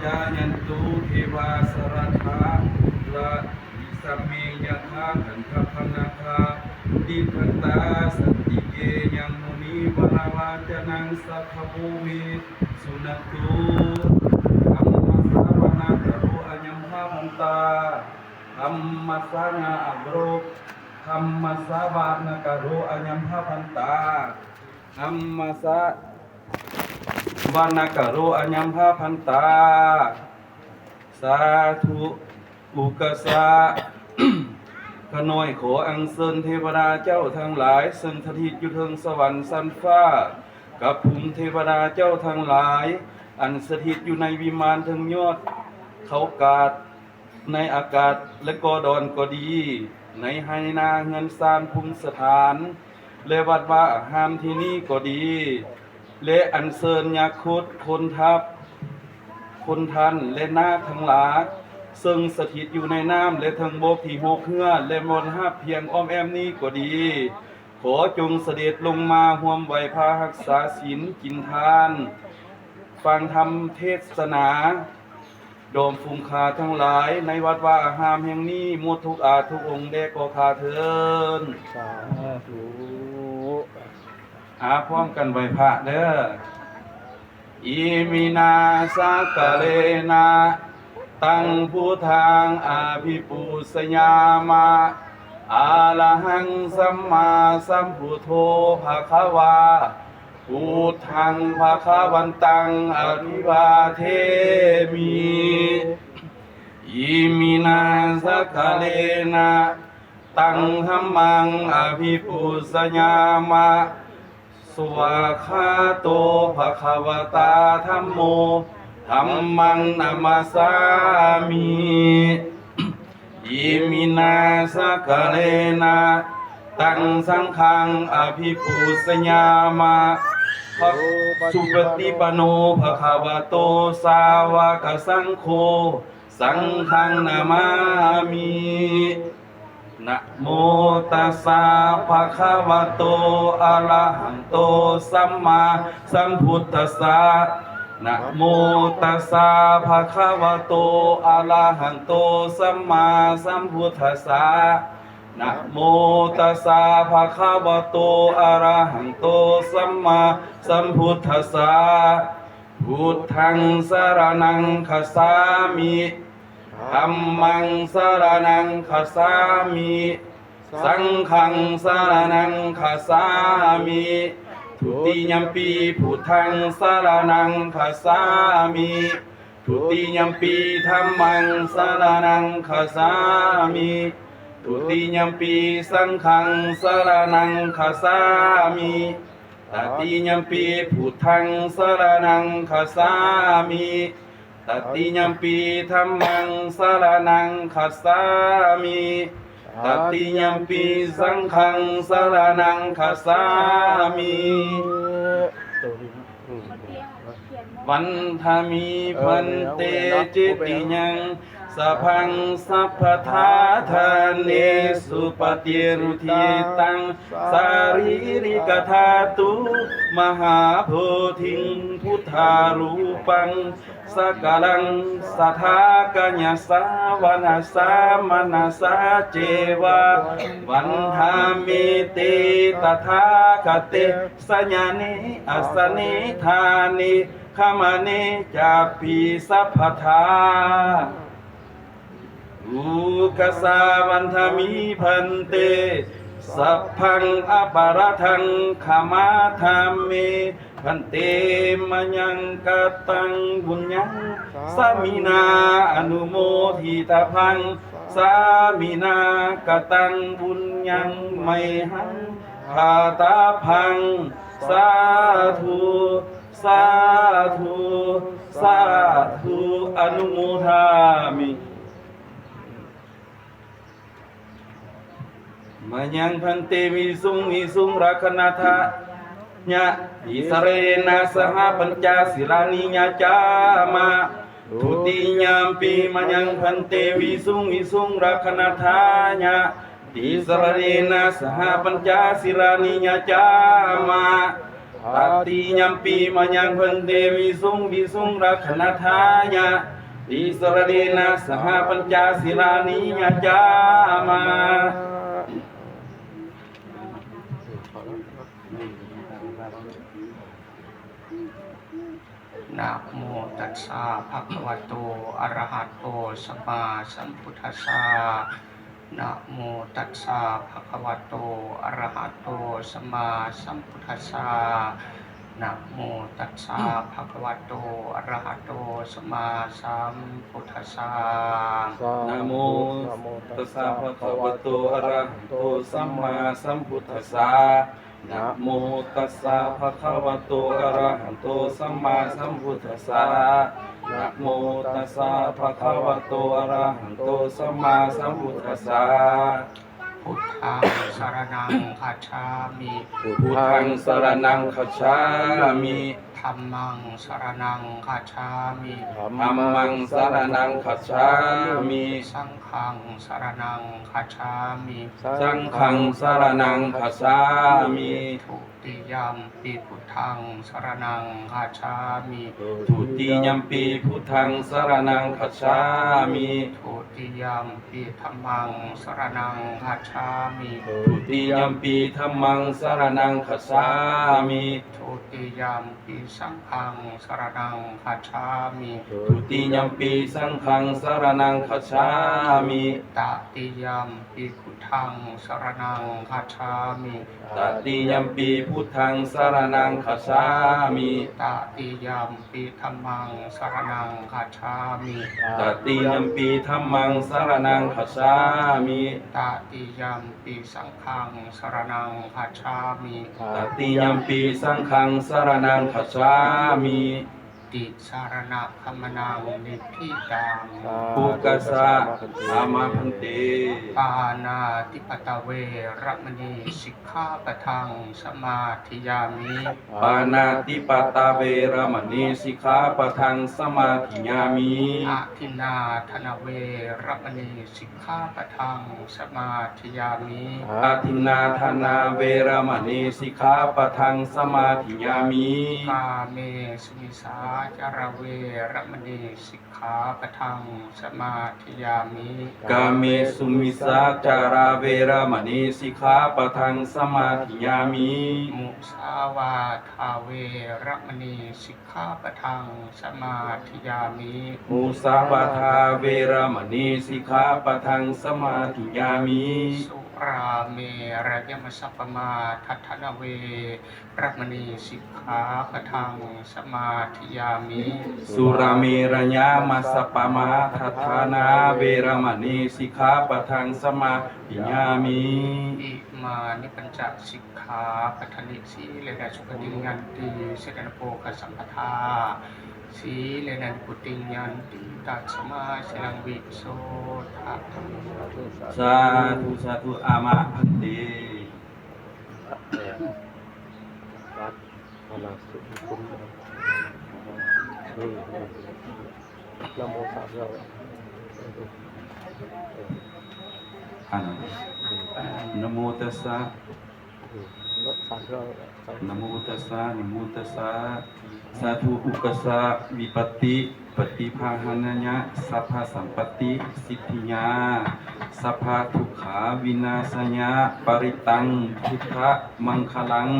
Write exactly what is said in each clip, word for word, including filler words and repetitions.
Jayanto devā jalathalavisame yakkhagandhabbanāgā, tiṭṭhantā santike yaṃ munivaravacanaṃ sādhavo me suṇantu. Dhammassavanakālo ayambhadantā. Dhammassavanakālo, dhammassavanakālo ayambhadantā. Dhammassavanakālo ayambhadantā. Sādhu. Ukāsa. ข้าน้อยขออัญเชิญเทวดาเจ้าทั้งหลาย ซึ่งสถิตอยู่เทิงสวรรค์ชั้นฟ้า กับภูมิเทวดาเจ้าทั้งหลาย อันสถิตอยู่ในวิมานเทิงยอดเขากาด ในอากาศและก็ดอนก็ดี ในไฮ่นาเฮือนซานภูมิสถาน และวัดวาอารามที่นี่ก็ดี และอัญเชิญยักษ์ครุฑ คนทัพ คนทัน และนาคทั้งหลาย ซึ่งสถิตอยู่ในน้ำและเทิงบกที่หกเฮือน และมณฑปเพียงอ้อมแอมนี้ก็ดี ขอจงเสด็จลงมาร่วมไหว้พระ รักษาศีล กินทาน ฟังธรรมเทศนา ดอมฝูงข้าทั้งหลายในวัดวาอารามแห่งนี้หมดทุกอาทุกองค์แด่ก็ข้าเทิน สาธุ อาพร้อมกันไหว้พระเด้อ Iminā sakkārena taṃ buddhaṃ abhipūjayāma. Arahaṃ sammāsambuddho bhagavā, buddhaṃ bhagavantaṃ abhivādemi. Iminā sakkārena taṃ dhammaṃ abhipūjayāma. Svākkhāto bhagavatā dhammo, dhammaṃ namassāmi. Iminā sakkārena taṃ saṅghaṃ abhipūjayāma. Supaṭipanno bhagavato sāvakasaṅgho, saṅghaṃ namāmi. Namo tassa bhagavato arahato sammāsambuddhassa. Namo tassa bhagavato arahato sammāsambuddhassa. Namo tassa bhagavato arahato sammāsambuddhassa. Buddhaṃ saraṇaṃ gacchāmi. Dhammaṃ saraṇaṃ gacchāmi. Saṅghaṃ saraṇaṃ gacchāmi. Dutiyampi buddhaṃ saraṇaṃ gacchāmi. Dutiyampi dhammaṃ saraṇaṃ gacchāmi. Dutiyampi saṅghaṃ saraṇaṃ gacchāmi. Tatiyampi buddhaṃ saraṇaṃ gacchāmi. Tatiyampi dhammaṃ saraṇaṃ gacchāmi. Tatiyampi saṅghaṃ saraṇaṃ gacchāmi. Vandāmi bhante cetiyaṃ sabbaṃ sabbaṭṭhānesu paṭirūpiyaṃ sārīrikadhātu mahābodhiṃ buddharūpaṃ sakalaṃ sadā kāyasā vacasā manasā ceva. Vandāmete tathāgate sayane āsane ṭhāne gamane cāpi sabbadā. Ukāsa vandāmi bhante, sabbaṃ aparādhaṃ khamatha me. Bhante, mayaṃ kataṃ puññaṃ sāminā anumoditabbaṃ, sāminā kataṃ puññaṃ mayhaṃ dātabbaṃ. Sādhu, sādhu, sādhu, anumodāmi. Mayaṃ bhante visuṃ visuṃ rakkhaṇatthāya tisaraṇena saha pañca sīlāni yācāma. Dutiyampi mayaṃ bhante visuṃ visuṃ rakkhaṇatthāya tisaraṇena saha pañca sīlāni yācāma. Tatiyampi mayaṃ bhante visuṃ visuṃ rakkhaṇatthāya tisaraṇena saha pañca sīlāni yācāma. Namo tassa bhagavato arahato sammāsambuddhassa. Namo tassa bhagavato arahato sammāsambuddhassa. Namo tassa bhagavato arahato sammāsambuddhassa. Namo tassa bhagavato arahato sammāsambuddhassa. Namo tassa bhagavato arahato sammāsambuddhassa. Namo tassa bhagavato arahato sammāsambuddhassa. Buddhaṃ saraṇaṃ gacchāmi. Buddhaṃ saraṇaṃ gacchāmi. Dhammaṃ saraṇaṃ gacchāmi. Dhammaṃ saraṇaṃ gacchāmi. Saṅghaṃ saraṇaṃ gacchāmi. Saṅghaṃ saraṇaṃ gacchāmi. Dutiyampi buddhaṃ saraṇaṃ gacchāmi. Dutiyampi buddhaṃ saraṇaṃ gacchāmi. Dutiyampi dhammaṃ saraṇaṃ gacchāmi. Dutiyampi dhammaṃ saraṇaṃ gacchāmi. Dutiyampi saṅghaṃ saraṇaṃ gacchāmi. Dutiyampi saṅghaṃ saraṇaṃ gacchāmi. Tatiyampi buddhaṃ saraṇaṃ gacchāmi. Tatiyampi buddhaṃ saraṇaṃ gacchāmi. Tatiyampi dhammaṃ saraṇaṃ gacchāmi. Tatiyampi dhammaṃ saraṇaṃ gacchāmi. Tatiyampi saṅghaṃ saraṇaṃ gacchāmi. Tatiyampi saṅghaṃ saraṇaṃ gacchāmi. Tisaraṇagamanaṃ niṭṭhitaṃ. Ukāsa āma bhante. Pāṇātipātā veramaṇī sikkhāpadaṃ samādiyāmi. Pāṇātipātā veramaṇī sikkhāpadaṃ samādiyāmi. Adinnādānā veramaṇī sikkhāpadaṃ samādiyāmi. Adinnādānā veramaṇī sikkhāpadaṃ samādiyāmi. Kāmesu micchācārā veramaṇī sikkhāpadaṃ samādiyāmi. Kāmesu micchācārā veramaṇī sikkhāpadaṃ samādiyāmi. Musāvādā veramaṇī sikkhāpadaṃ samādiyāmi. Musāvādā veramaṇī sikkhāpadaṃ samādiyāmi. Surāmerayamajjapamādaṭṭhānā veramaṇī sikkhāpadaṃ samādiyāmi. Surāmerayamajjapamādaṭṭhānā veramaṇī sikkhāpadaṃ samādiyāmi. Imāni pañca sikkhāpadāni. Sīlena sugatiṃ yanti, sīlena bhogasampadā, sīlena nibbutiṃ yanti, tasmā sīlaṃ visodhaye. Sādhu, sādhu, āma bhante. Namo tassa. อืม Namo tassa. อืม Namo tassa, namo tassa. Sādhu. Ukāsa vipattipaṭibāhānāya sabbasampattisiddhiyā sabbadukkhavināsāya parittaṃ buddhamaṅgalaṃ.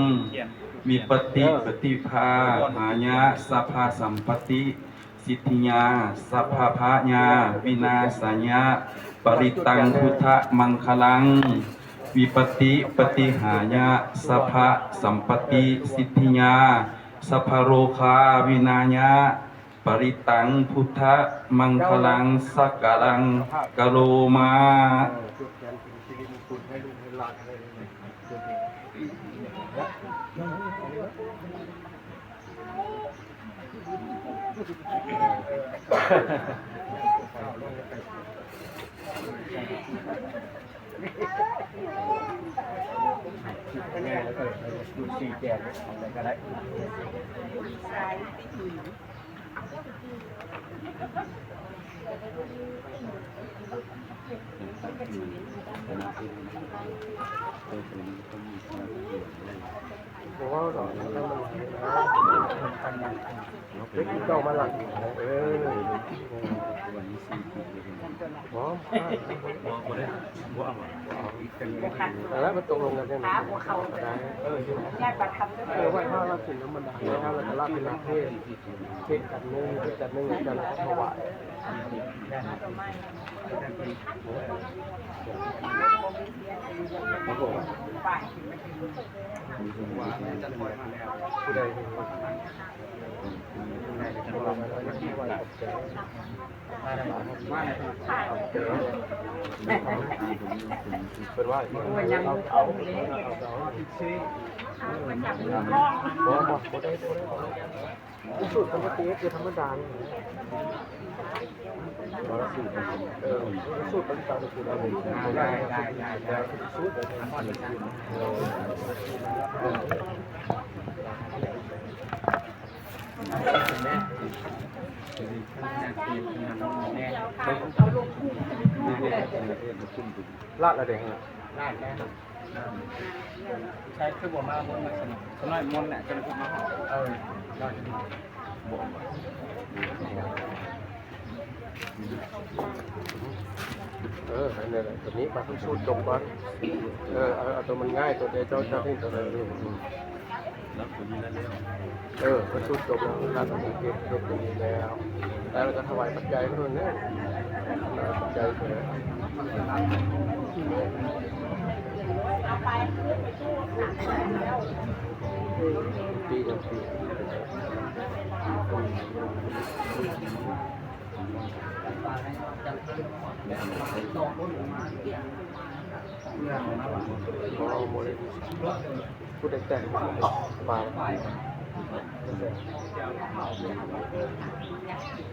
Vipattipaṭibāhāya sabbasampattisiddhiyā sabbabhayavināsāya parittaṃ buddhamaṅgalaṃ. Vipattipaṭibāhāya sabbasampattisiddhiyā sabbarogavināsāya parittaṃ buddhamaṅgalaṃ. Sākalaṃ karoma. บ่เว้าดอก มันต้องมัน เล็กเก่ามาหลัง เออ หอม แล้วมันตกลงกันใช่ไหม ได้ เออ ไหว้พระรับศีลธรรมดา แล้วเราจะรับเป็นประเภท เทศน์จัดนึ่ง เทศน์จัดนึ่ง อาจารย์ถวาย ครับผม ผู้ใด เพิ่นว่า โอ้ย ยัง เอา เอา เอา เอา บ่ บ่ บ่ได้ บ่ได้ สูตรปกติคือธรรมดานี่ เออ สูตรมันต่างกัน ได้ ได้ ได้ ได้ สูตร ลาดอะไรฮะ ลาดแล้ว ใช้คือบ่มาบนมาสนุก สน้อยมนต์น่ะ จะมาพูดมาหอม เออ ลาด เออ อันนี้แหละ ตัวนี้มาสูตรจบก่อน เออ เอา เอาตัวมันง่าย ตัวเดียวเจ้า เจ้าที่ตัวเดียว แล้วตัวนี้แล้ว เออ ก็สูตรจบแล้ว การสังเกตจบตรงนี้แล้ว แล้วเราก็ถวายปัจจัยเพิ่มเนี่ย ถวายปัจจัยเพิ่ม ปีต่อปี ผู้ใดแต่งมา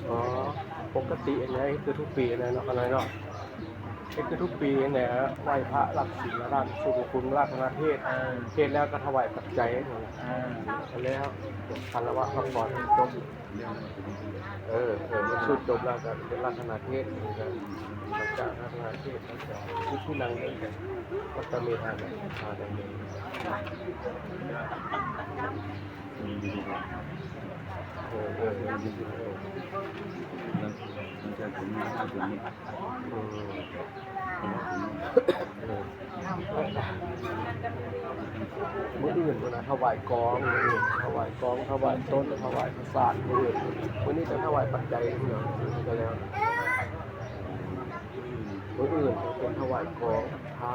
อ๋อ ปกติอันนี้คือทุกปีอันนี้เนาะ อันนี้เนาะ นี่คือทุกปีเนี่ย ไหว้พระรับศีล รับสูตรคุณ ราธนาเทศน์ เออ เทศน์แล้วก็ถวายปัจจัย เออ แล้วคารวะพระพรจบ เออ เออ มันสูตรจบแล้วก็เป็นราธนาเทศน์ มันก็หลังจากราธนาเทศน์ มันก็ทุกที่นั่งเนี่ย ก็จะมีทาน ทาน เออ เออ เออ เออ มื้ออื่นนะ ถวายกอง มื้ออื่นถวายกอง ถวายต้น ถวายประสาท มื้ออื่น มื้อนี้จะถวายปัจจัยเนาะ ก็แล้ว มื้ออื่นจะเป็นถวายกอง พระ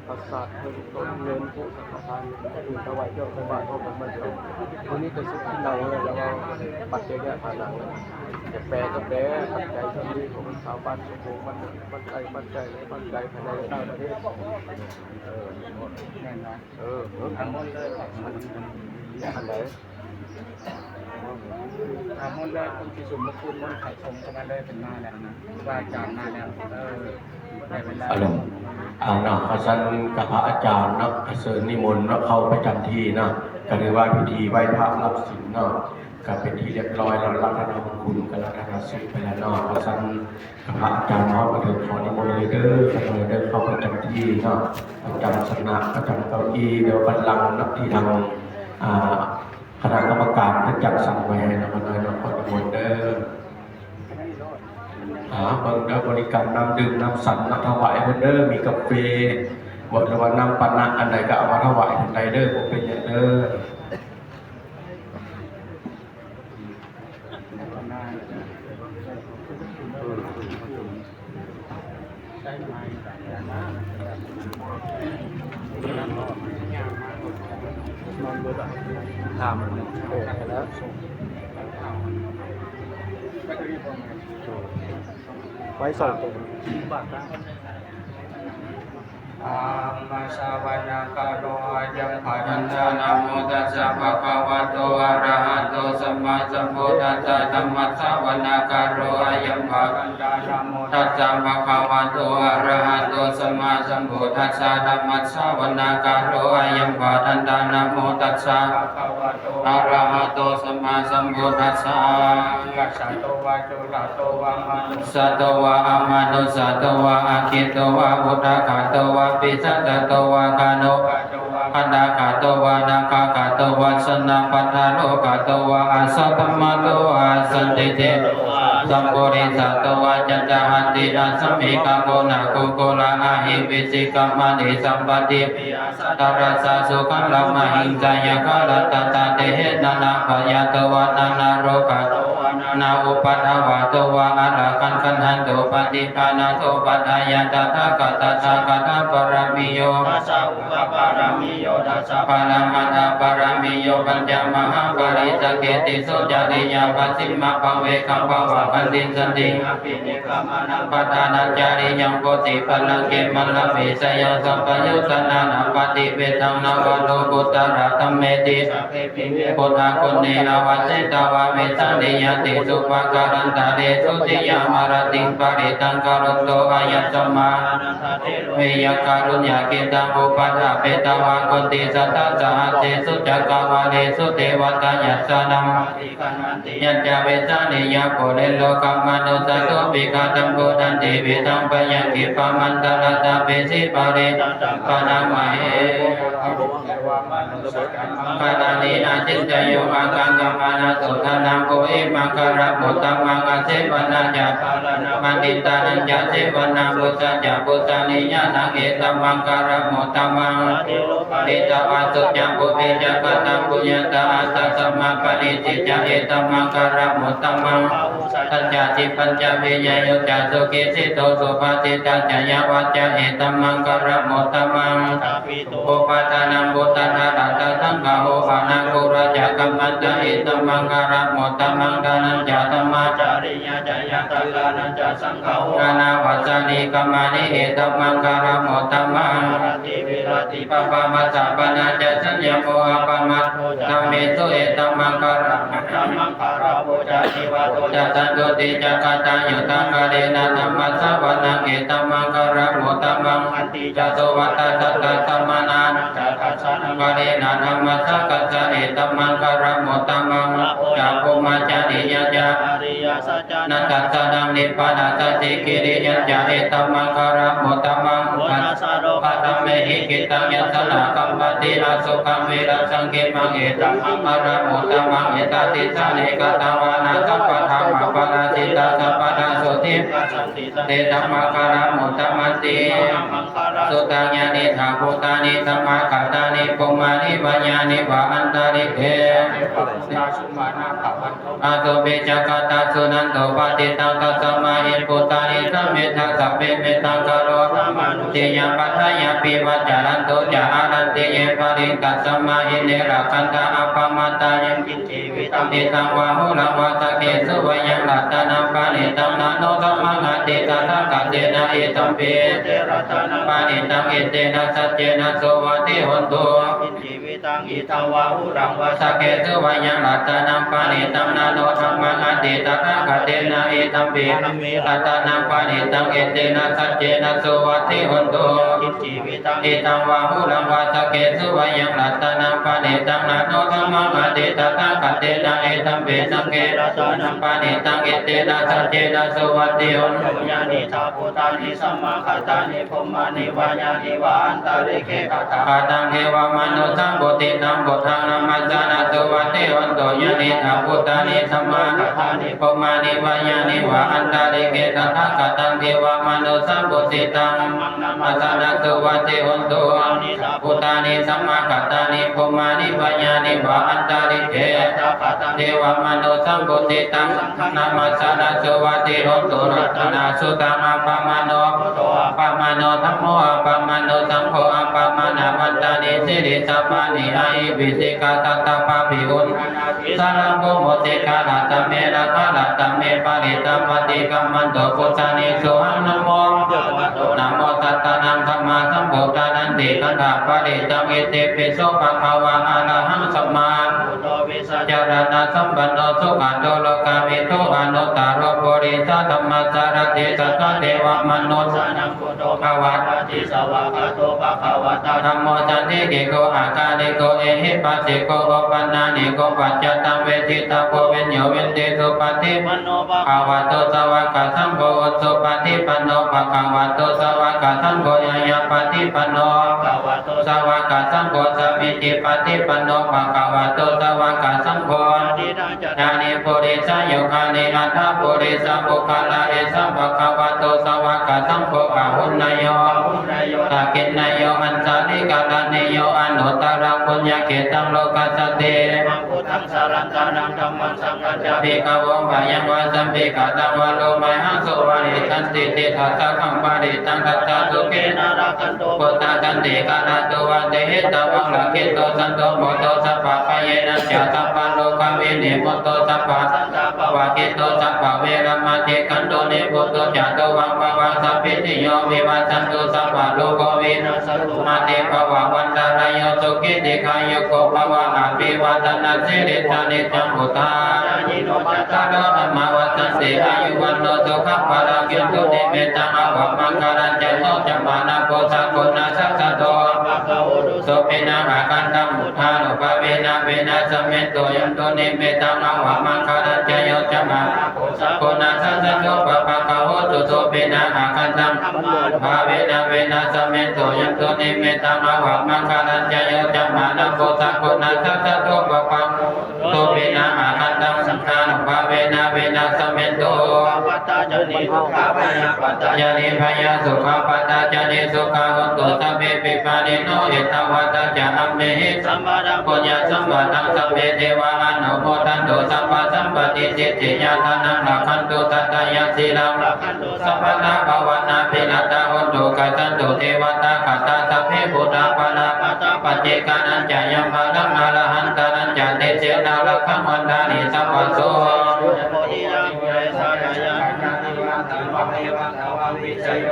ประสาทเพิ่นต้นเงินผู้สังฆทาน มื้ออื่นถวายเครื่องใส่บาตรพร้อมกัน มื้อเดียว มื้อนี้จะสุดที่เราเลย แล้วก็ปัจจัยเนี่ย ฐานะเนี่ย จะแปลก็แปล ปัจจัยเท่านี้ของชาวบ้าน ของมัน ปัจจัย ปัจจัย ปัจจัยภายในต่างประเทศ เออ แน่นอน เออ เออ ทำหมดเลย อันไหน อ่ะ มนต์เลย คุณพิสุทธิ์ มงคล มนต์ไขสงฆ์เข้ามาเลย เป็นมาแล้วนะ ครูบาอาจารย์มาแล้ว เออ ได้เวลา ฮัลโหล อ่าเนาะ ขอเชิญกับพระอาจารย์เนาะ ขอเชิญนิมนต์เนาะ เข้าประจำที่เนาะ ก็ถือว่าพิธีไหว้พระรับศีลเนาะ ก็เป็นที่เรียบร้อยแล้ว รัตนมงคลกับรัตนสูตรไปแล้วเนาะ ขอเชิญกับพระอาจารย์เนาะ ก็เดินขอนิมนต์เลยเด้อ ขอเชิญเดินเข้าประจำที่เนาะ ประจำสำนัก ประจำเก้าอี้ เดี๋ยวบัลลังก์เนาะ ที่ทาง อ่า คณะกรรมการเพิ่นจัดสรรไว้ให้เนาะ ขอน้อยเนาะ ขอนิมนต์เด้อ หาเบิ่งเด้อ บริการน้ำดื่มน้ำสังมาถวายเพิ่นเด้อ มีกาแฟ บ่ หรือว่าน้ำปานะอันใดก็เอามาถวายเพิ่นได้เด้อ บ่เป็นหยังเด้อ ถาม เออ แล้ว ไว้สองตัว Dhammassavanakālo ayam bhadantā. Namo tassa bhagavato arahato sammāsambuddhassa. Dhammassavanakālo ayam bhadantā. Namo tassa bhagavato arahato sammāsambuddhassa. Dhammassavanakālo ayam bhadantā. Namo tassa bhagavato arahato sammāsambuddhassa. Sato vā amanussato vā amanussato vā aggito vā udakato vā pisācato vā khāṇukato vā Paṭighato vā nagghato vā, janapadarogato vā, asaddhammato vā, asandiṭṭhito vā, asappurisato vā, caṇḍahatthi-āsamigagonā, kukkura-ahi-vicchika-maṇisappadīpi, asaddharassa-sūkaramahiṃsa-yakkha-rakkhasattehena, nābhayato vā nānārogato vā, nānāupaddavato vā, ārakkhaṃ gaṇhantu, paṭibhāṇato pāṭāya, tathāgatassa dasa pāramiyo, dasa upapāramiyo, dasa paramattha pāramiyo, pañca mahāpariccāge tisso cariyā, pacchimabbhave gabbhāvakkantiṃ jātiṃ abhinikkhamanaṃ, padhānacariyaṃ bodhipallaṅke, māravijayaṃ sabbaññutañāṇappaṭivedhaṃ, nava lokuttaradhammeti, sabbepi vibhūjaguṇe, āvajjitvā vesāliyā tīsu, pākārantaresu tiyāmarattiṃ, parittaṃ karonto āyasmā, ānandatthero viya, kāruññacittaṃ upaṭṭhapetvā, koṭisatasahassesu cakkavāḷesu devatā, yassāṇaṃ paṭiggaṇhanti yañca vesāliyā, pure rogāmanussadubbhikkhadaṃ, pūreṇ tividhaṃ bhayaṃ, khippamantaradhāpesi, parittaṃ taṃ bhaṇāma he. Maṅgalāni acintayuṃ, ākaṅkhamānā sotthānaṃ, brūhi maṅgalamuttamaṃ. Asevanā ca bālānaṃ, paṇḍitānañca sevanā, pūjā ca pūjanīyānaṃ, etammaṅgalamuttamaṃ. Parittaṃ bhāsitaṃ ca pubbe ca, kataṃ puññaṃ ca attasammāpaṇidhi ca, etammaṅgalamuttamaṃ. Bāhusaccañca sippañca, viññū ca sukhī sitto, subhāsitā ca yā vācā, etammaṅgalamuttamaṃ. Mātāpituupaṭṭhānaṃ, puttadārassa saṅgaho, anākulā ca kammantā, etammaṅgalamuttamaṃ. Dānañca dhammacariyā ca, ñātakānañca saṅgaho, anavajjāni kammāni, etammaṅgalamuttamaṃ. Āratī viratī pāpā, majjapānā ca saññamo, appamādo ca dhammesu, etammaṅgalamuttamaṃ. Gāravo ca nivāto ca, santuṭṭhī ca kataññutā, kālena dhammassavanaṃ, etammaṅgalamuttamaṃ. Khantī ca sovacassatā, samaṇānañca dassanaṃ, kālena dhammasākacchā, etammaṅgalamuttamaṃ. Tapo ca brahmacariyañca, ariyasac cāna dassanaṃ, nibbānasacchikiriyā ca, etammaṅgalamuttamaṃ. Phuṭṭhassa lokadhammehi, cittaṃ yassa na kampati, asokā virajaṃ khemaṃ, etammaṅgalamuttamaṃ. Etādisāni katvāna, sabbatthamaparājitā, sabbattha sotthiṃ gacchanti, te etammaṅgalamuttamanti. Sutaṃ, yānīdha bhūtāni samāgatāni, bhummāni vā yāni va antalikkhe, asopi ca kataṃ suṇantu bhāsitaṃ. Tasmā hi bhūtā nisāmetha sabbe, mettaṃ karotha mānusiyā pajāya, divā ca ratto ca haranti ye baliṃ, tasmā hi ne rakkhatha appamattā. Yaṅkiñci vittaṃ idha vā huraṃ vā, saggesu vā yaṃ ratanaṃ paṇītaṃ, na no samaṃ atthi tathāgatena, idampi buddhe ratanaṃ paṇītaṃ, etena saccena suvatthi hotu. Yaṅkiñci vittaṃ idha vā huraṃ vā, saggesu vā yaṃ ratanaṃ paṇītaṃ, na no samaṃ atthi tathāgatena, idampi dhamme ratanaṃ paṇītaṃ, etena saccena suvatthi hotu. Yaṅkiñci vittaṃ idha vā huraṃ vā, saggesu vā yaṃ ratanaṃ paṇītaṃ, na no samaṃ atthi tathāgatena, idampi saṅghe ratanaṃ paṇītaṃ, etena saccena suvatthi hotu. Yānīdha bhūtāni samāgatāni, bhummāni vā yāni va antalikkhe, tathāgataṃ devamanussapūjitaṃ, buddhaṃ namassāma suvatthi hotu. Yānīdha bhūtāni samāgatāni, bhummāni vā yāni va antalikkhe, tathāgataṃ devamanussapūjitaṃ, dhammaṃ namassāma suvatthi hotu. Yānīdha bhūtāni samāgatāni, bhummāni vā yāni va antalikkhe, tathāgataṃ devamanussapūjitaṃ, saṅghaṃ namassāma suvatthi hotu. Ratanasuttaṃ. Appamāṇo buddho, appamāṇo dhammo, appamāṇo saṅgho, appamāṇavantāni siriṃsapāni, ahi vicchikā satapadī uṇṇānābhī sarabū mūsikā. Ratanaṃ me rakkhā, ratanaṃ me parittā, paṭikkamantu bhūtāni, sohaṃ namo bhagavato, namo sattannaṃ sammāsambuddhānaṃ. Tiṭṭhantā parittaṃ, itipi so bhagavā arahaṃ sammāsambuddho, vijjācaraṇasampanno sugato lokavidū, anuttaro purisadammasārathi satthā devamanussānaṃ buddho bhagavāti. Svākkhāto bhagavatā dhammo, sandiṭṭhiko akāliko ehipassiko opanayiko paccattaṃ veditabbo viññūhīti. Supaṭipanno bhagavato sāvakasaṅgho, ujupaṭipanno bhagavato sāvakasaṅgho, ñāyapaṭipanno bhagavato sāvakasaṅgho, sāmīcipaṭipanno bhagavato sāvakasaṅgho, yadidaṃ cattāri purisayugāni aṭṭha purisapuggalā, esa bhagavato sāvakasaṅgho, āhuneyyo pāhuneyyo dakkhiṇeyyo añjalikaraṇīyo anuttaraṃ puññakkhettaṃ lokassāti. Imaṃ buddhaṃ sarantānaṃ dhammaṃ saṅghañca bhikkhavo, bhayaṃ vā sambhikkhataṃ vā lomahaṃso vā hessantīti saccaṃ apparittaṃ, tattha sukhena rakkhantu buddhā santiṃ karantu vā. Te hitvā rakkhito santo mudo sabbabhayena ca sabbarogavinimutto sabbasantāpavajjito sabbaveramatikkanto nibbuto ca tuvaṃ bhava. Sabbītiyo vivajjantu sabbarogo vinassatu mā te bhavatvantarāyo sukhī dīghāyuko bhava. Abhivādanasīlissa niccaṃ vuḍḍhāpacāyino cattāro dhammā vaḍḍhanti āyu vaṇṇo sukhaṃ balaṃ. Yandunnimittaṃ avamaṅgalañca yo cāmanāpo sakuṇassa saddo pāpaggaho dussupinaṃ akantaṃ buddhānubhāvena vināsamentu. Yandunnimittaṃ avamaṅgalañca yo cāmanāpo sakuṇassa saddo pāpaggaho dussupinaṃ akantaṃ dhammānubhāvena vināsamentu. Yandunnimittaṃ avamaṅgalañca yo cāmanāpo sakuṇassa saddo pāpaggaho dussupinaṃ akantaṃ saṅghānubhāvena vināsamentu. Dukkhappattā ca niddukkhā bhayappattā ca nibbhayā sokappattā ca nissokā hontu sabbepi pāṇino. Ettāvatā ca amhehi sambhataṃ puññasampadaṃ sabbe devānumodantu sabbasampattisiddhiyā. Dānaṃ dadantu saddhāya sīlaṃ rakkhantu sabbadā bhāvanābhiratā hontu gacchantu devatāgatā. Sabbe buddhā balappattā paccekānañca yaṃ balaṃ arahantānañca tejena rakkhaṃ bandhāmi sabbaso.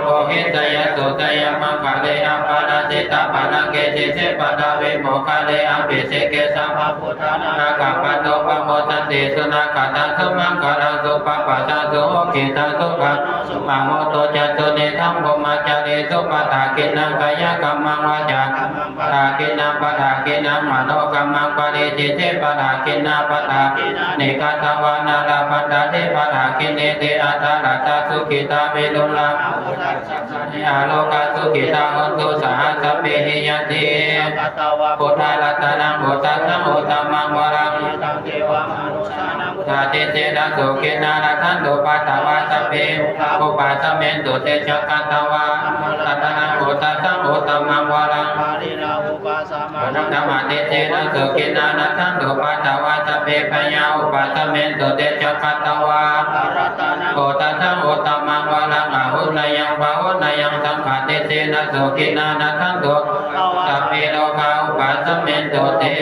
Hohi jayassu jayamaṅgale aparājitapallaṅke sīse paṭhavipokkhare abhiseke sabbabuddhānaṃ aggappatto pamodati. Sunakkhattaṃ sumaṅgalaṃ supabhātaṃ suhuṭṭhitaṃ sukhaṇo sumuhutto ca suyiṭṭhaṃ brahmacārisu padakkhiṇaṃ kāyakammaṃ vācākammaṃ padakkhiṇaṃ padakkhiṇaṃ manokammaṃ paṇidhī te padakkhiṇā padakkhiṇāni katvāna labhantatthe padakkhiṇe. Te atthaladdhā sukhitā viruḷhā arogā sukhitā hontu saha sabbehi. Ñātibandhūnañca buddharatanaṃ osathaṃ uttamaṃ varaṃ buddhatejena sukhena rakkhantu pattavā sabbe upāsamentu te ca katvā dhammaratanaṃ osathaṃ uttamaṃ varaṃ dhammatejena sukhena rakkhantu pattavā sabbe bhayā upāsamentu te ca katvā osathaṃ uttamaṃ varaṃ āhuneyyaṃ pāhuneyyaṃ saṅghatejena sukhena rakkhantu sabbe rogā upāsamentu te.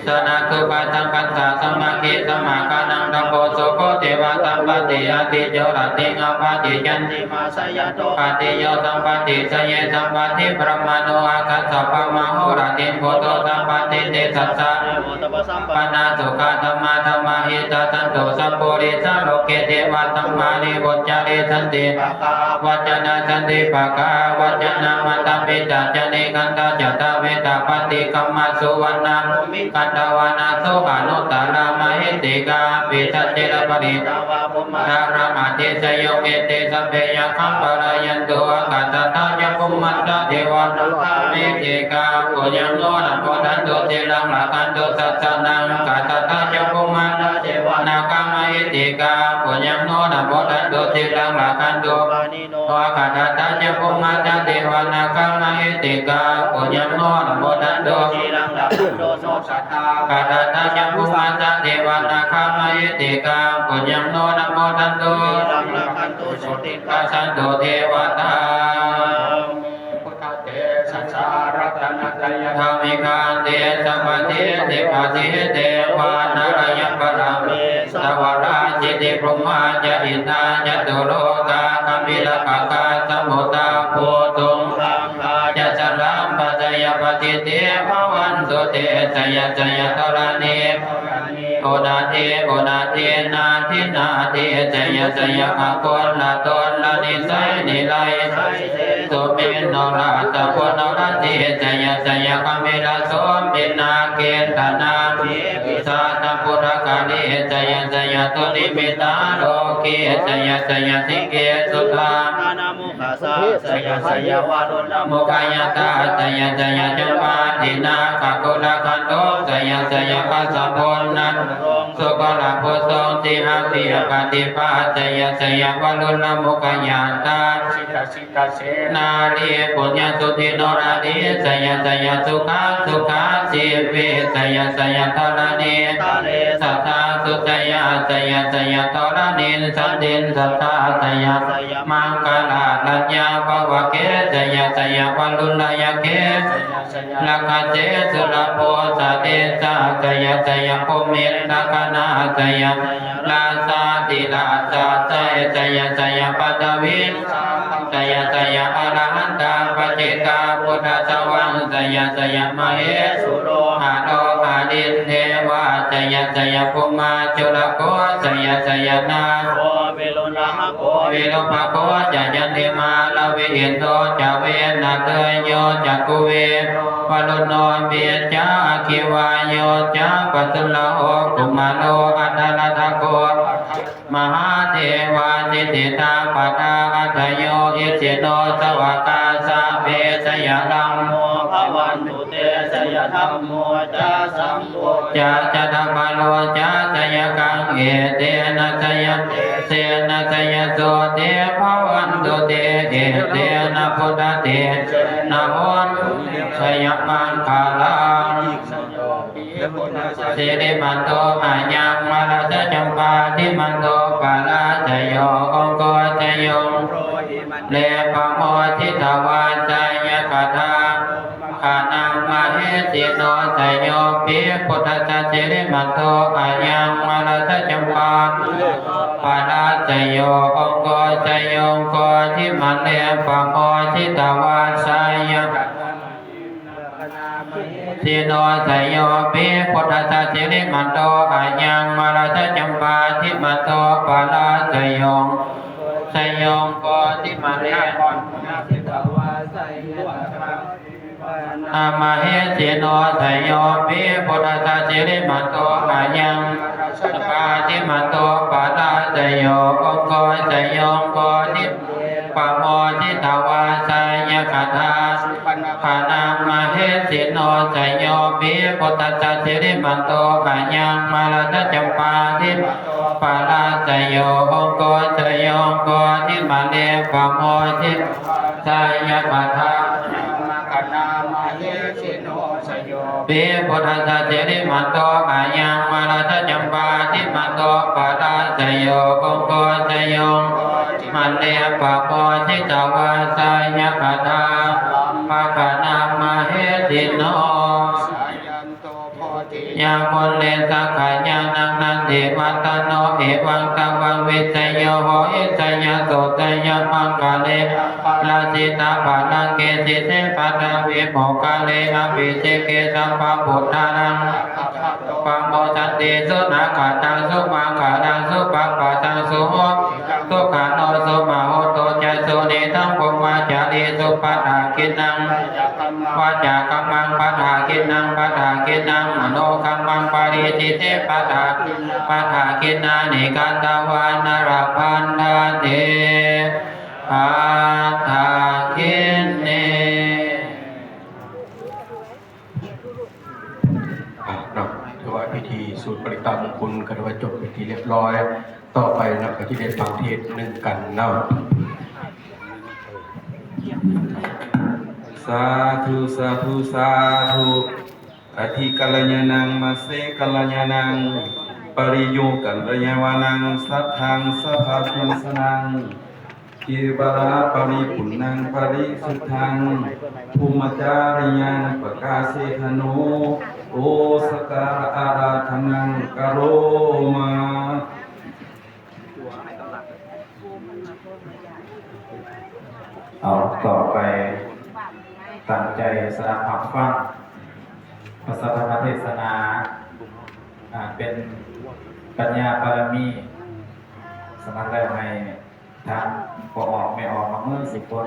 Sanaṃ sukhasaṅghassā samaggī samaggānaṃ tapo sukho ceva sampattī. Ādicco rattiṃ appaṭicchanti mā sayato khattiyo sampatti saye sampatti brāhmaṇo āgaccha brahmā horattiṃ buddho sampatti te sassā devo tapasampannā sukhā saddhammasamāhitā santo sappurisā loke devadhammāni vuccarissanti pāpā avajjānā santi pāpā avajjānā mātā pitā ca nikkhantā jātaveda paṭikkama suvaṇṇabhūmiṃ gantvāna soṇuttarā mahiddhikā appaṭicchena parittā brahmamāramaṃ atiseyyuṃ ete sabbe yakkhā palāyantu. Ākāsaṭṭhā ca bhummaṭṭhā devā nāgā mahiddhikā puññaṃ no anumodantu sīlaṃ rakkhantu sāsanaṃ. Ākāsaṭṭhā ca bhummaṭṭhā devā nāgā mahiddhikā puññaṃ no anumodantu sīlaṃ rakkhantu pāṇino. Ākāsaṭṭhā ca bhummaṭṭhā devā nāgā mahiddhikā puññaṃ no anumodantu sīlaṃ rakkhantu no sadā. Ākāsaṭṭhā ca bhummaṭṭhā devā nāgā mahiddhikā puññaṃ no anumodantu sīlaṃ rakkhantu sotthiṃ gacchantu devatā. Buddhatejasā ratanattayadhammikā ādi sabbadhi sippadhi devā nārāyapāramī issavā siddhibrahmā ca indā ca catulokā gambhīrakkhakā samuddā bhūtuṃ gaṅgā ca salamāpajjeyapācitī bhavantu te jaya jaya dharaṇī puranī udadhi udadhi nadi nadi jaya jaya gaganalatanalanisaya nirayasaya Sumino rājjaguṇarajī jaya jaya, gambhīrasombhī nāgendanāgī pisāca bhūtakālī jaya jaya, dunnimittarogī jaya jaya, siṅgīsudādānamu- khajā jaya jaya, varuṇamukhayātrā jaya jaya, campādināgakulagantho jaya jaya, kassapo naṃ sūraṃ sukuraṃ puthaṃ, sihabyagghapāṇibhāsaṃ jaya jaya, varuṇamukhayātrā jaya, nārī puññasuddhi norādhī jaya jaya, sukhā sukhā jīvī jaya jaya, dharaṇītale sadā sujayā jaya jaya, dharaṇī santin sadā jaya jaya, maṅkarājaraññā bhavagge jaya jaya, varuṇayakkhe jaya jaya, rakkhase surabhūjavekkhe jaya jaya, bhūmigaṇā jaya jaya, rājādhirājasājjaya jaya jaya, paṭhaviṃ jaya jaya, arahantā paccekabuddhasāvaṃ jaya jaya, mahesuro haro harindevā jaya jaya, brahmā cūlago jaya jaya, nāgo virūḷhako virūpakkho ca, candimā ravi indo ca, venateyyo ca kuvero varuṇopi ca, aggi vāyo ca pājuṇho, kumāro dhataraṭṭhako, mahādevā siddhitāpasaādayo, isino sāvakā sabbe jaya, rāmo bhavantu te jaya, dhammo ca saṅgho ca, dasapālo ca jayakaṃ, etena jayatejena jayasotthī bhavantu te, etena buddhatejena hotu te jayamaṅgalaṃ. Sirimanto ayaṃ mārassa campādimimanto, parājayo ugghosayuṃ brahmāṇe pamoditā, jayaghaṇā mahesino, jayo pi buddhassa sirimanto ayaṃ mārassa campādimimanto, parājayo ugghosayuṃ bodhimaṇḍe pamoditā, jayaghaṇā mahesino, jayo pi buddhassa sirimanto ayaṃ mārassa campādimimanto, parājayo ugghosayuṃ bodhimaṇḍe pamoditā, jayaghaṇā mahesino, jayo pi buddhassa sirimanto ayaṃ mārassa campādimimanto, parājayo ugghosayuṃ bodhimaṇḍe pamoditā, jayaghaṇā mahesino, jayo pi buddhassa sirimanto ayaṃ mārassa campādimimanto, parājayo ugghosayuṃ bodhimaṇḍe pamoditā, jayaghaṇā mahesino, jayo pi buddhassa sirimanto ayaṃ mārassa campādimimanto, parājayo ugghosayuṃ bodhimaṇḍe pamoditā, jayaghaṇā mahesino. Jayanto bodhiyā mūle sakyānaṃ nandivaḍḍhano, evaṃ tvaṃ vijayo hohi jayassu jayamaṅgale, aparājitapallaṅke sīse paṭhavipokkhare, abhiseke sabbabuddhānaṃ aggappatto pamodati. Sunakkhattaṃ sumaṅgalaṃ supabhātaṃ suhuṭṭhitaṃ, sukhaṇo sumuhutto ca suyiṭṭhaṃ brahmacārisu, padakkhiṇaṃ kāyakammaṃ vācākammaṃ padakkhiṇaṃ, padakkhiṇaṃ manokammaṃ paṇidhī te padakkhiṇā, padakkhiṇāni katvāna labhantatthe padakkhiṇe. อ่ะเนาะ ถวายพิธีสูตรปริตรมงคล ก็ถือว่าจบเป็นที่เรียบร้อย ต่อไปเนาะ ก็จะได้ฟังเทศน์หนึ่งกันเนาะ Sādhu, sādhu, sādhu. Atthi kalyāṇaṃ, majjhe kalyāṇaṃ, pariyūḷho kalyāṇaṃ, satthaṃ sabbasaṃsaraṃ, kevalaparipuṇṇaṃ parisuddhaṃ, brahmacariyaṃ pakāsetha no, o sakāra ārādhanaṃ karoma. เอา ต่อไปตั้งใจสดับรับฟังพระสัทธรรมเทศนา อ่า เป็นปัญญาบารมี สมัครแล้วให้ท่านพ่อออกแม่ออกมาเมื่อสิบคน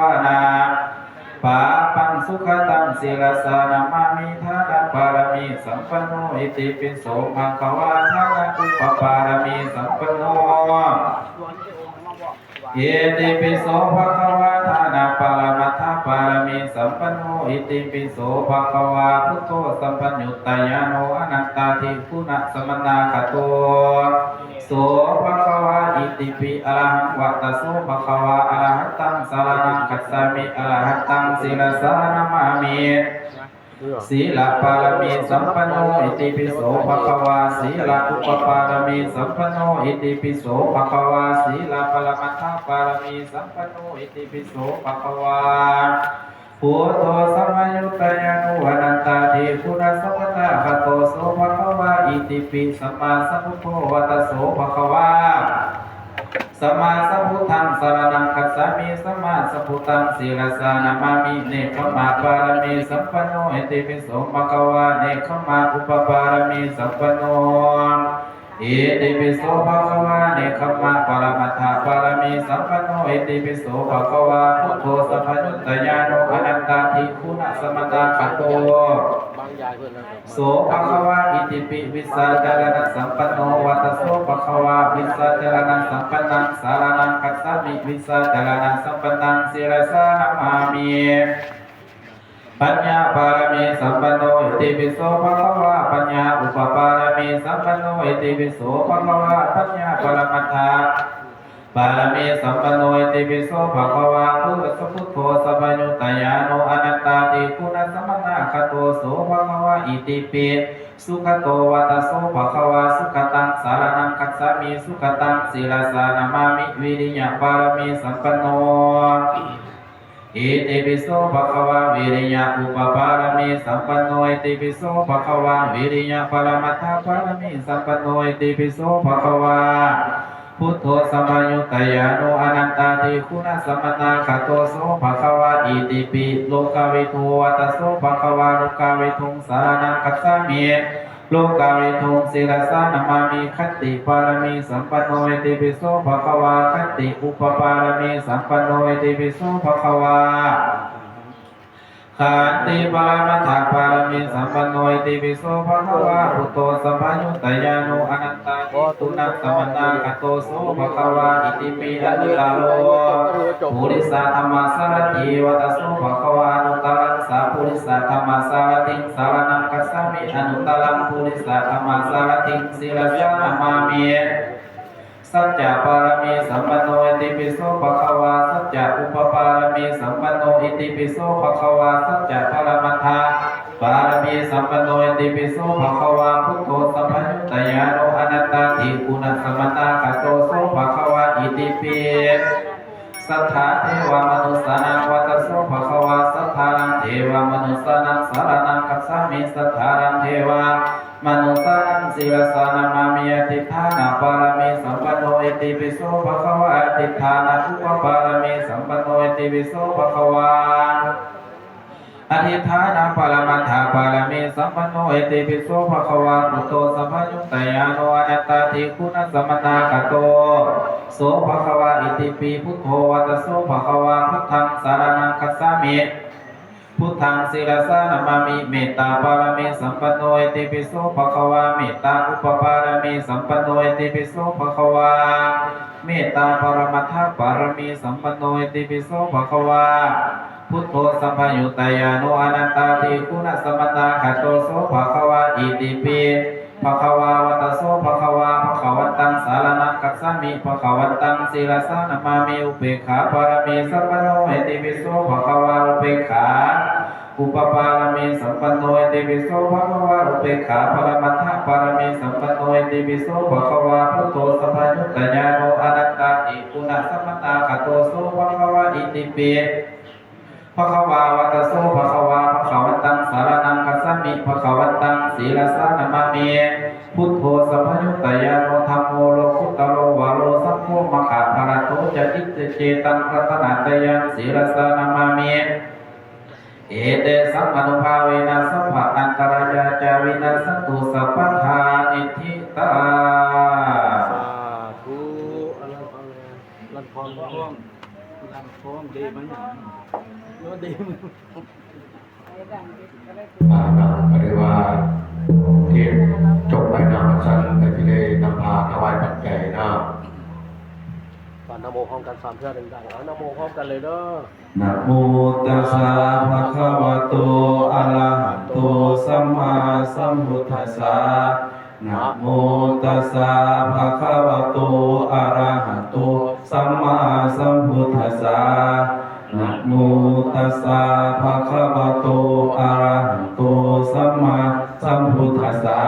uddhamadho pāpaggaho. Sīlassa bhikkhave, dānaṃ sukhataṃ sīlassa namāmi, dānapāramī sampanno itipi so bhagavā, dānaupapāramī sampanno itipi so bhagavā, dānaparamatthapāramī sampanno itipi so bhagavā, buddho sabbaññutañāṇo anantādiguṇasamannāgato so bhagavā itipi arahaṃ vata so bhagavā, arahantaṃ saraṇaṃ gacchāmi, arahantaṃ sirasā namāmi. Sīlapāramī sampanno itipi so bhagavā, sīlaupapāramī sampanno itipi so bhagavā, sīlaparamatthapāramī sampanno itipi so bhagavā, buddho sabbaññutañāṇo anantādiguṇasamannāgato so bhagavā itipi sammāsambuddho vata so bhagavā, sammāsambuddhaṃ saraṇaṃ gacchāmi, sammāsambuddhaṃ sirasā namāmi. Nekkhammapāramī sampanno itipi so bhagavā, nekkhammaupapāramī sampanno itipi so bhagavā, nekkhammaparamatthapāramī sampanno itipi so bhagavā, buddho sabbaññutañāṇo anantādiguṇasamannāgato so bhagavā itipi vijjācaraṇasampanno vata so bhagavā, vijjācaraṇasampannaṃ saraṇaṃ gacchāmi, vijjācaraṇasampannaṃ sirasā namāmi. Paññāpāramī sampanno itipi so bhagavā, paññāupapāramī sampanno itipi so bhagavā, paññāparamatthapāramī sampanno itipi so bhagavā, buddho sabbaññutañāṇo anantādiguṇasamannāgato so bhagavā itipi sugato vata so bhagavā, sugataṃ saraṇaṃ gacchāmi, sugataṃ sirasā namāmi. Viriyapāramī sampanno itipi so bhagavā, viriyaupapāramī sampanno itipi so bhagavā, viriyaparamatthapāramī sampanno itipi so bhagavā, buddho sabbaññutañāṇo anantādiguṇasamannāgato so bhagavā itipi lokavidū vata so bhagavā, lokaviduṃ saraṇaṃ gacchāmi, lokaviduṃ sirasā namāmi. Khantipāramī sampanno itipi so bhagavā, khantiupapāramī sampanno itipi so bhagavā, khantiparamatthapāramī sampanno itipi so bhagavā, buddho sabbaññutañāṇo anantādiguṇasamannāgato so bhagavā itipi anuttaro purisadammasārathi vata so bhagavā, anuttaraṃ sappurisadammasārathiṃ saraṇaṃ gacchāmi, anuttaraṃ purisadammasārathiṃ sirasā namāmi. Saccapāramī sampanno itipi so bhagavā, saccaupapāramī sampanno itipi so bhagavā, saccaparamatthapāramī sampanno itipi so bhagavā, buddho sabbaññutañāṇo anantādiguṇasamannāgato so bhagavā itipi satthā devamanussānaṃ vata so bhagavā, satthānaṃ devamanussānaṃ saraṇaṃ gacchāmi, satthānaṃ devamanussānaṃ sirasā namāmi. Adhiṭṭhānapāramī sampanno itipi so bhagavā, adhiṭṭhānaupapāramī sampanno itipi so bhagavā, adhiṭṭhānaparamatthapāramī sampanno itipi so bhagavā, buddho sabbaññutañāṇo anantādiguṇasamannāgato so bhagavā itipi buddho vata so bhagavā, buddhaṃ saraṇaṃ gacchāmi, buddhaṃ sirasā namāmi. Mettāpāramī sampanno itipi so bhagavā, mettāupapāramī sampanno itipi so bhagavā, mettā paramatthapāramī sampanno itipi so bhagavā, buddho sabbaññutañāṇo anantādiguṇasamannāgato so bhagavā itipi Bhagavā vata so bhagavā, bhagavantaṃ saraṇaṃ gacchāmi, bhagavantaṃ sirasā namāmi. Upekkhāpāramī sampanno itipi so bhagavā, upekkhā upapāramī sampanno itipi so bhagavā, upekkhā paramattha pāramī sampanno itipi so bhagavā, buddho sabbaññutañāṇo anattāti puna sammatā gato so bhagavā itipi bhagavā vata so bhagavā, bhagavantaṃ saraṇaṃ gacchāmi, bhagavantaṃ sirasā namāmi. Buddho sabbaññutañāṇo, dhammo lokuttaro varo, saṅgho maggaphalaṭṭho ca, icce taṃ ratanattayaṃ sirasā namāmi. Etesaṃ ānubhāvena sabba antarāyā ca vinassantu sabbadā. Niṭṭhitā. Sādhu. ลั่นคล้อง ลั่นคล้อง ลั่นคล้อง ดีไหม เออ ดี อ่า นำบริวารที่จบไปนำมาชั้นไปที่ได้นำพาถวายปัจจัยนะ ก่อนนะโมพร้อมกันสามเทื่อดังๆ เอานะโมพร้อมกันเลยเด้อ Namo tassa bhagavato arahato sammāsambuddhassa. Namo tassa bhagavato arahato sammāsambuddhassa. Namo tassa bhagavato arahato sammāsambuddhassa.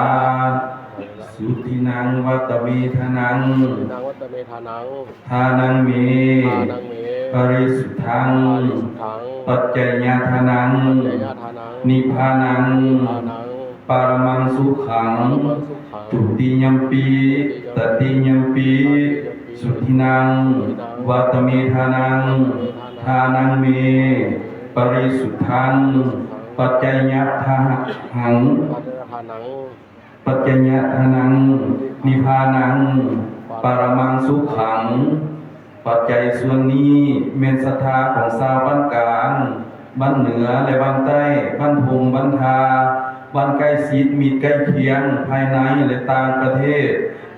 Sudinnaṃ vata me dānaṃ. Sudinnaṃ vata me dānaṃ. Dānaṃ me. Dānaṃ me. Parisuddhaṃ. Parisuddhaṃ. Paccayadānaṃ. Paccayadānaṃ. Nibbānaṃ. Nibbānaṃ. Paramaṃ sukhaṃ. Paramaṃ sukhaṃ. Dutiyampi. Dutiyampi. Tatiyampi. Tatiyampi. Sudinnaṃ. Sudinnaṃ. Vata me dānaṃ. Vata me dānaṃ. Dānaṃ me. Parisuddhaṃ. Parisuddhaṃ. Paccayadānaṃ. Paccayadānaṃ. Paccayadānaṃ nibbānaṃ paramaṃ sukhaṃ. ปัจจัยส่วนนี้แม่นศรัทธาของชาวบ้านกลาง บ้านเหนือและบ้านใต้ บ้านทุ่ง บ้านทา บ้านใกล้ชิดมิตรใกล้เคียง ภายในและต่างประเทศ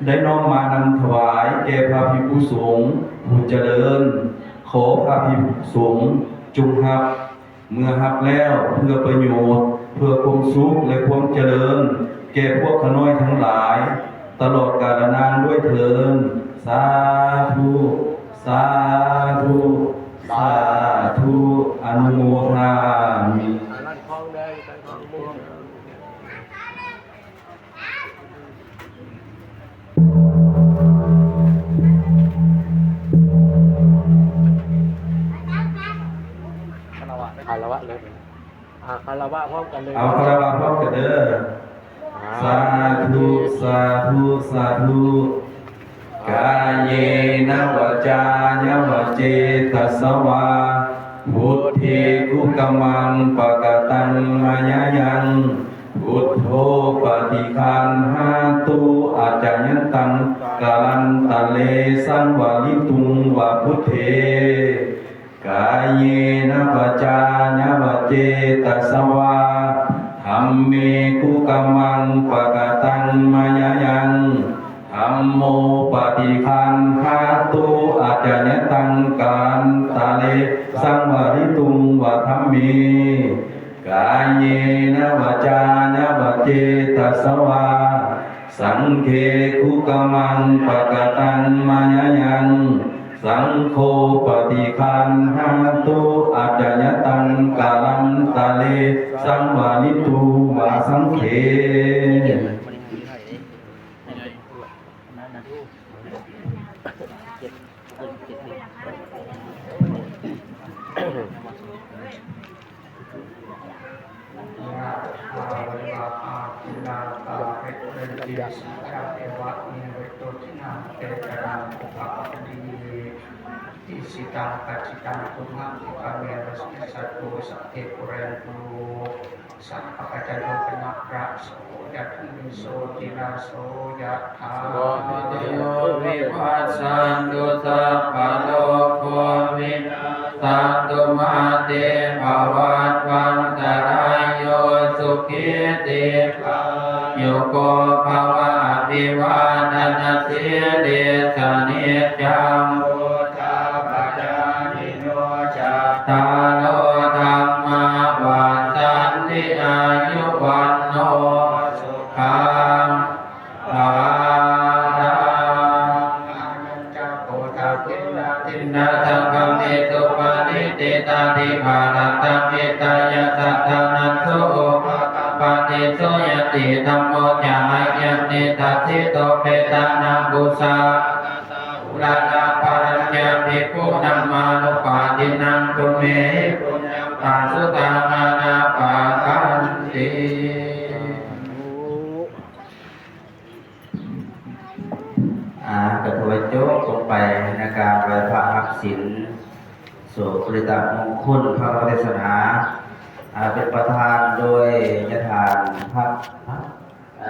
ได้น้อมมานำถวายแก่พระภิกขุสงฆ์ผู้เจริญ ขอพระภิกขุสงฆ์จงรับ เมื่อรับแล้วเพื่อประโยชน์ เพื่อความสุขและความเจริญ แก่พวกข้าน้อยทั้งหลาย ตลอดกาลนานด้วยเทอญ สาธุ สาธุ สาธุ อนุโมทามิ คารวะเลย อ่า คารวะพร้อมกันเลย เอาคารวะพร้อมกันเด้อ อ่า สาธุ สาธุ สาธุ Kāyena vācāya va cetasā vā, buddhe kukammaṃ pakataṃ mayā yaṃ, buddho paṭiggaṇhatu accayantaṃ, kālantare saṃvarituṃ va buddhe. Kāyena vācāya va cetasā vā, dhamme kukammaṃ pakataṃ mayā yaṃ, dhammo paṭiggaṇhatu accayantaṃ, kālantare saṃvarituṃ va dhamme. Kāyena vācāya va cetasā vā, saṅghe kukammaṃ pakataṃ mayā yaṃ, saṅgho paṭiggaṇhatu accayantaṃ, kālantare saṃvarituṃ va saṅghe. ยะถา วาริวะหา ปูรา ปะริ ปูเรนติ สาคา เอวะ เม วะ อิตโต ทินนัง เป ตา นัง อุปะ กัป ปะ ติ อิ ชิตัง ปัชชิตัง ตุมหัง คิปะ เม วะ สะ มิ ช ตุ สัพ เพ ปูเรนตุ สัง ก ป ปะ จัน โท ปะ นะ ระ โส ยะ ถา มะ ณิ โช ติ ระ โส ยะ ถา สาธุ โย วิ วัช ชัน ตุ สัพ พะ โร โค วิ นัส สัน ตุ มา เต ภะ วัต วัน ตะ รา โย สุขี ที ฆา ยุ โก ภะ วะ อะ ภิ วา ทะ นะ สี ลิ สะ นิ จัง วุ ฒา ปะ ชา ยิ โน จัตตา โร ธัม มา วัฑ ฒัน ติ อายุ วัณ โณ สุ ขัง so opakappati, so ñātidhammo ca ayaṃ nidassito, petāna pūjā pakatātā uḷārā balañca bhikkhūnamanuppadinnaṃ, tumhehi puññaṃ pasutaṃ anappakanti. อ่า ก็ถือว่าจบลงไปในการไหว้พระรับศีล โสตปริตตมงคลพระเทศนา อ่า เป็นประธานโดยญาติทานพระ อ่า